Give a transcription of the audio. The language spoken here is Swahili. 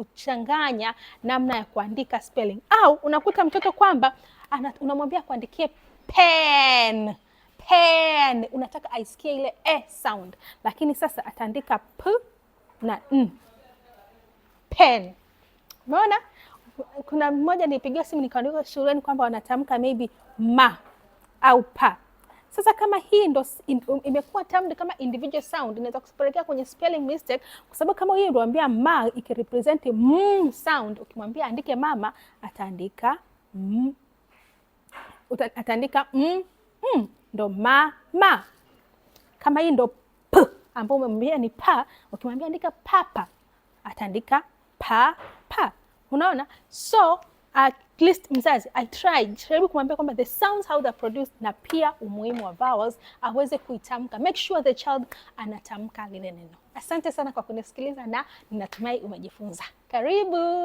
kuchanganya namna ya kuandika spelling. Au unakuta mtoto kwamba unamwambia kuandikie pen, pen, unataka aisikie ile e sound, lakini sasa ataandika p na n, pen. Umeona? Kuna mmoja nilipigiwa simu nikaandika shuleni kwamba wanatamka maybe ma au pa. Sasa kama hii ndo imekuwa termed kama individual sound, inaweza kupelekea kwenye spelling mistake, kwa sababu kama hii ndio ambia ma ikirepresent m sound, ukimwambia andike mama ataandika m, ataandika m m, ndo ma ma. Kama hii ndo p ambao umemwambia ni pa, ukimwambia andika papa ataandika pa pa. Unaona? So at least mzazi I try, jaribu kumwambia kwamba the sounds, how they're produced, na pia umuhimu wa vowels aweze kuitamka. Make sure the child anatamka lile neno. Asante sana kwa kunisikiliza na ninatumai umejifunza. Karibu.